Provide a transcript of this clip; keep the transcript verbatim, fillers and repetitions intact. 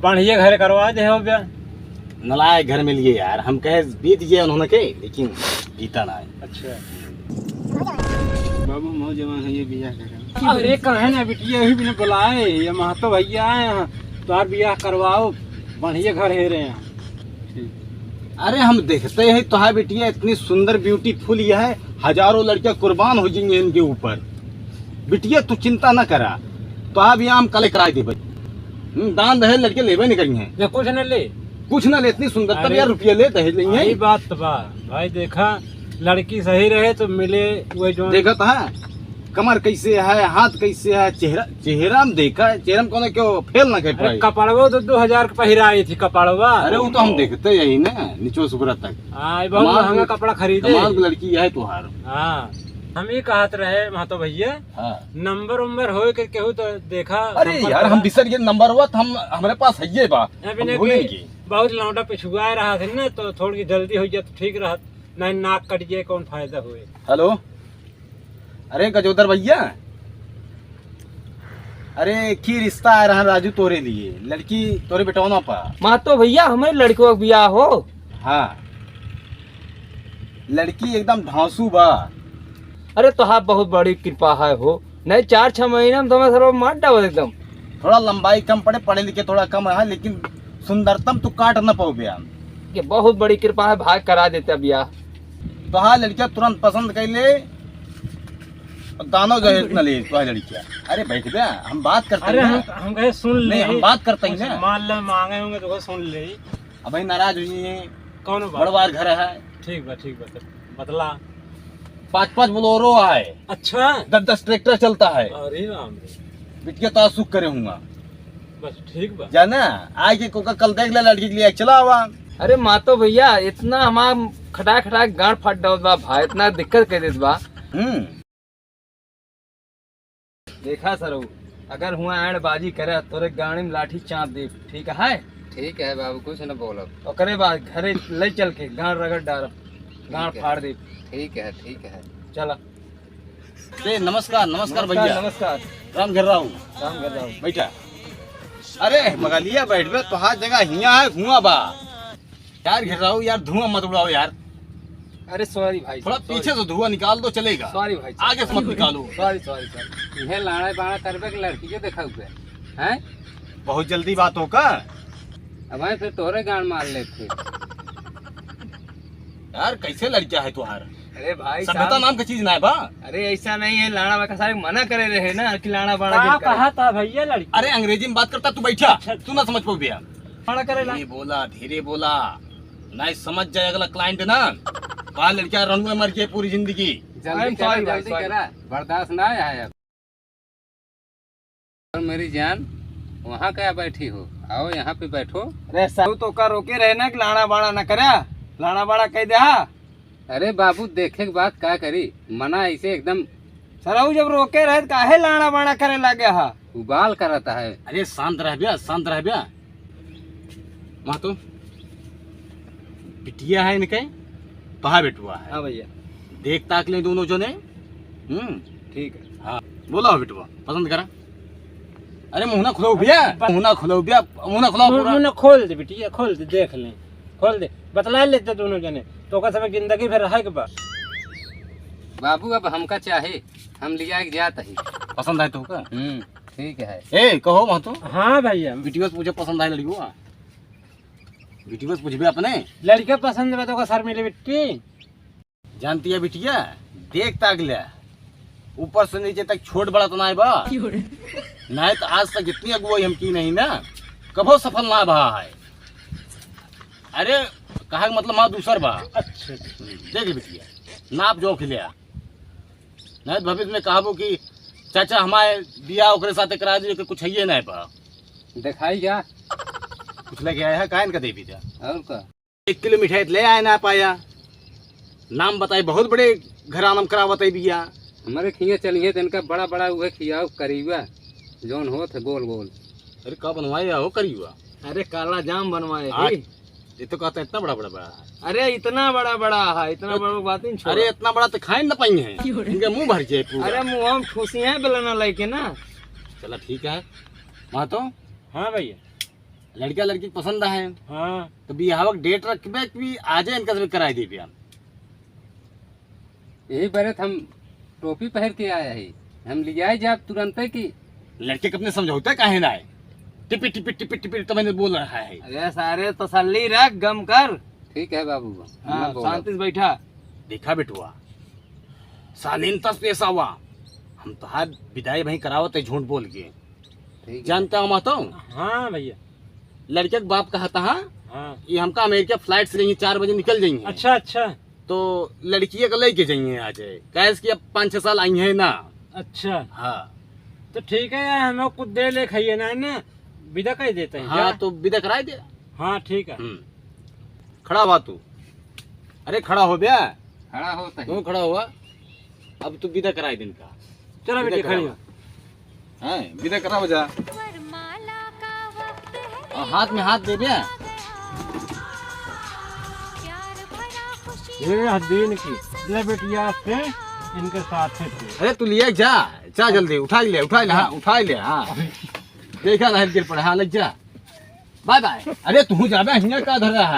बढ़िया घर करवा दे हो बे। नलायक घर में लिए यार, हम कहे बीत गया उन्होंने के, लेकिन बीता ना है। अच्छा। बाबू, मौ जवान है, ये बियाह करें। अरे, कहे ना बिटिया, यही बिना बुलाए, ये महतो भैया आए हैं, तोहार बियाह करवाओ, बढ़िया घर है रहे हैं। अरे, हम देखते हैं तोहार बिटिया इतनी सुंदर, beautiful ये है, हजारों लड़कियां कुर्बान हो जाएंगे इनके ऊपर। बिटिया, तू चिंता ना करा, तोहार बियाह हम कल करा देबे। हम्म, दान दहेज लड़के लेबे नहीं करिए। ना कुछ ना ले। कुछ ना ले, इतनी सुंदर, तब अरे, यार रुपया ले, दहेज लेंगे। यही बात तो बा। भाई देखा, लड़की सही रहे तो मिले, वही जो देखत है, कमर कैसे है, हाथ कैसे है, चेहरा, चेहरा में देखा, चेहरा में कौनो क्यों फेल ना कर अरे, पाए। कपड़वा तो दो हजार के पहिराई थी, कपड़वा। अरे, वो तो हम देखते यही ना, नीचे से ऊपर तक। हाँ, ये बहुत कमाल महंगा की, कपड़ा खरीदे। कमाल की लड़की है तोहार। हाँ, हम ही कहत रहे महतो भैया, हाँ। नंबर उम्बर होए के केहू तो देखा, अरे संपर्क यार, करा। हम बिसर गए नंबर हुआ, हम, हमरे पास है ये बा, अभी हम ना भूले कि नहीं। बहुत लौंडा पिछुआ रहा था ना, तो थोड़ी जल्दी हो जाए तो ठीक रहत, नहीं नाक कट जाए, कौन फायदा हुए। हेलो, अरे गजोदर भैया, अरे की रिश्ता आ रहा राजू तोरे लिए, लड़की तोरे बेटौना पा। महतो भैया, हमारे लड़कवा के बियाह हो। हाँ, लड़की एकदम ढांसू बा। अरे तोहार बहुत बड़ी कृपा है हो, नहीं चार छह महीना में तो हमें सरवा मार डावत एकदम। थोड़ा लंबाई कम पड़े, पढ़े लिखे थोड़ा कम है, लेकिन सुंदरतम तू काट न पाओ बे। ये बहुत बड़ी कृपा है भाई, करा देते बियाह। तोहार लड़किया तुरंत पसंद कर ले, दानो दहेज न ले तोहार लड़किया। अरे बैठ बे, हम बात करते अरे हैं हम, ना। हम कहे सुन नहीं, ले। हम बात करते हैं कुछ ना। मान ले मांगे होंगे तो सुन ले। अब भाई नाराज हुई है। कौन बात? बड़वार घर है। ठीक बा, ठीक बा, तब बतला। पाँच पाँच बोलेरो है। अच्छा। दस दस ट्रैक्टर चलता है। अरे राम रे। बिटिया तो आज सुख करे हूँगा। बस ठीक बा। जाना, आज के कोका कल देख ले, लड़की के लिए चला हुआ। अरे महतो भैया, इतना हमार खटाक खटाक गांड फाट डावत बा भाई, इतना दिक्कत कर देत बा। हम्म। देखा सरऊ, अगर हुआ ऐंड बाजी करे, तोरे गाड़ी में लाठी चाप दे, ठीक है? ठीक है बाबू, कुछ न बोलब। ओकरे बाद घरे ले चल के गांड रगड़ डारब, गांड ठीक है। फाड़ दे। ठीक है, ठीक है। चला। ए, नमस्कार, नमस्कार नमस्कार, भैया। नमस्कार। राम घेर रहा हूँ। राम घेर रहा हूँ। बैठा। अरे, मगलिया बैठ बे, तोहार जगह हियाँ है, हुआँ बा। यार घेर रहा हूँ यार, धुआं मत उड़ाओ यार। अरे sorry भाई थोड़ा साहब, पीछे sorry। से धुआं निकाल दो, चलेगा। Sorry भाई साहब। आगे से मत निकालो। Sorry, sorry, sorry। इहे लाड़ा बाड़ा करबे के लड़की के देखा हुए, हैं? बहुत जल्दी बात हो का? अब भाई फिर तोरे गांड मार ले फिर। यार, कैसे लड़किया है तुहार? अरे भाई सभ्यता साहब। नाम का चीज ना है बा। अरे, ऐसा नहीं है, लाड़ा बा का सारे मना करे रहे ना कि लाड़ा बाड़ा का जिन करे। कहा था भैया लड़की? अरे, अंग्रेजी में बात करता, तू बैठा, अच्छा, तू ना समझ पाओ भैया। लाड़ा करे ला। धीरे बोला, धीरे बोला, नहीं समझ जाए अगला client ना। बा लड़किया रनुए मर गए पूरी जिंदगी। जल्दी I'm करा, sorry भाई, जल्दी sorry। करा, बर्दाश्त ना है अब। और मेरी जान, वहाँ क्या बैठी हो? आओ यहाँ पे बैठो। अरे साहू, तो का रोके रहे ना कि लाड़ा बाड़ा ना करे, लाड़ा बाड़ा कह दे। हाँ। अरे बाबू, देखे के बात का करी, मना ऐसे एकदम। सरऊ जब रोके रहे तो काहे लाड़ा बाड़ा करे लागे हा? उबाल करता है। अरे शांत रह बे, शांत रह बे। महतो, बिटिया है इनके, तोहार बेटुआ है। हाँ भैया। देख ताक ले दोनों जने। हम्म। ठीक है। हाँ, बोला हो बेटुआ, पसंद करा। अरे मुँह ना खुलाओ भैया, बस। मुँह ना खुलाओ भैया, मुँह ना खुलाओ मुँह, पूरा। मुँह ना खोल दे बिटिया, खोल दे, देख ले, खोल दे, बतला लेते दोनों जने, तो ओकर सब जिंदगी भर रहे के बा। बाबू, अब हमका चाहे, हम लिया के जात ही। पसंद आए तो का? हम्म, ठीक है। ए, कहो महतो। हाँ भैया। बिटिया से पूछे पसंद आए लड़की हुआ। बिटिया से पूछबे अपने। लड़का पसंद बा तो ओकर सर मिले बिट्टी। जानती है बिटिया, देख ताक ले, ऊपर से नीचे तक छोट बड़ा तो ना बा। क्यों रे? नहीं तो आज तक जितनी अगुवाई हम की नहीं ना, कभो सफल ना भा है। अरे, कहा के मतलब हाँ दूसर बा। अच्छा, अच्छा। देख ले बिटिया, नाप जोख ले आ। नहीं तो भविष्य में कहबो कि चाचा हमारे बियाह ओकरे साथे करा दिए कि कुछ है ये नहीं बा। दिखाई क्या? कुछ लेके आया है, काहे इनका देवी जा? और का? एक किलो मिठाई ले आए ना पाया। नाम बताए, बहुत बड़े घराना में करावत है बियाह। हमारे खिया चलिए तो इनका बड़ा बड़ा उहे खियाओ करीबा, जौन होत है गोल गोल। अरे का बनवाए हो करीबा? अरे काला जाम बनवाए आज है। ये तो कहता है इतना बड़ा बड़ा बड़ा है। अरे इतना बड़ा बड़ा है, इतना तो बड़ा बात नहीं छोड़। अरे इतना बड़ा तो खाए ना पाई है, इनके मुंह भर जाए पूरा। अरे मुंह हम ठूसी हैं बेलना लेके ना। चला ठीक है। महतो। हाँ भैया। लड़का लड़की के पसंद है। हाँ। तो बियाह के डेट रखबे कि आजे इनका से कराई देबे हम? यही बरे त हम टोपी पहिर के आया ही, हम लियाए जाब तुरंते कि। लड़के के अपने समझौता काहे ना है? टिपी टिपी टिपी टिपी तो मैंने बोल रहा है। अरे सारे, तसल्ली रख, गम कर। ठीक है बाबू, हाँ, ना बोलो। शांति से बैठा। देखा बेटुआ, शालीनता से पेश आवा। हम तोहार विदाई वहीं करावत है झूठ बोल के। ठीक है। जानता हो महतो? हाँ भैया। लड़के के बाप कहत हा, हाँ। ये हमका अमेरिका फ्लाइट से यहीं चार बजे निकल जाइए। अच्छा, अच्छा। तो लड़किया के लेके जाइए आज, काहे से कि अब पाँच छह साल आई है ना। अच्छा। हाँ। तो ठीक है यार, हम लोग कुछ दे ले खाइए ना, है ना, विदा कर देते हैं हाँ, क्या? तो विदा कराई दे। हाँ, ठीक है। हम्म। खड़ा हुआ तू। अरे खड़ा हो बे। खड़ा हो तही। तू खड़ा हुआ। अब तू विदा कराई दे इनका। चलो विदा बेटी, खड़ी कराओ। हो। हाँ, विदा कराओ जा। वरमाला का वक्त है, और हाथ में हाथ दे बे। प्यार भरा खुशी ये है दीन की। ले बेटिया, से इनके साथ है तू। अरे तू लिए जा, जा जल्दी, उठा ले, उठा ले, हाँ, उठा ले, हाँ। देखा ना, गिर पड़ा, हाँ, लग जा। Bye bye. अरे तू जा बे, हियाँ का धर रहा है?